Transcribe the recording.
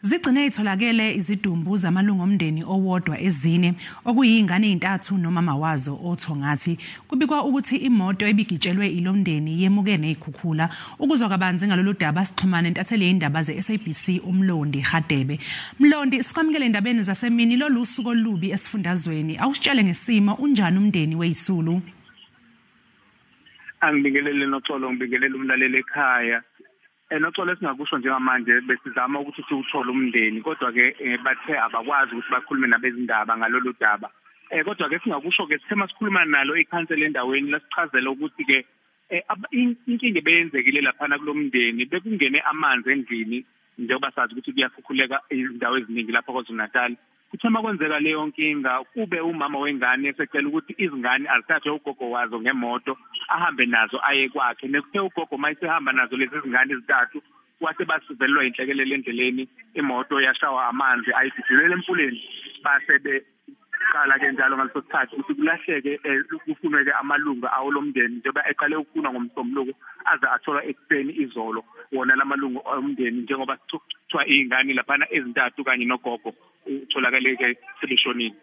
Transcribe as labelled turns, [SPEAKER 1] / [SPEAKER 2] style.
[SPEAKER 1] Zigcine itholakele izidumbu zamalungu omndeni owodwa ezine okuyingane ezintathu nomama wazo oThongathi. Kubikwa ukuthi imoto ebigitshelwe ilomndeni yemuke nezikhukhula. Ukuzwa kabanzi ngalolu daba sixhumana nentatheli yezindaba ze-SABC uMlondi Hadebe. Mlondi, sikwamukele endabeni zasemini. Lolu suku olubi esifundazweni, awusitshele ngesimo, unjani umndeni weyisulu?
[SPEAKER 2] Angibingelele Noxolo, ngibingelele umlaleli ekhaya. Noxolo, esingakusho njengamanje besizama ukuthi siwuthole umndeni, kodwa ke bathe abakwazi ukuthi bakhulume nabezindaba ngalolu daba. Kodwa ke singakusho ke sithe masikhuluma nalo ikhansela endaweni lasichazela ukuthi ke inkinga ebeyenzekile laphana kulomndeni, bekungene amanzi endlini, njengoba sazi ukuthi kuyakhukhuleka izindawo eziningi lapha KwaZulu-Natal. Kuthe makwenzeka leyo nkinga, kube umama wengane esecela ukuthi izingane azithathwe ugogo wazo ngemoto ahambe nazo aye kwakhe. Nekuthe ugogo mayesehamba nazo lezi zingane ezintathu, wase basivelelwa inhlekelele endleleni, imoto yashawa amanzi ayididilela emfuleni. Base beqala ke njalo ngaleso sikhathi ukuthi kulahleke, kufunwe-ke amalungu awo lomndeni, njengoba eqale ukufunwa ngoMsombuluko aze atholwa ekuseni izolo wona lamalungu omndeni, njengoba kuthiwa iy'ngane laphana ezintathu kanye nogogo utholakale-ke sebeshonile.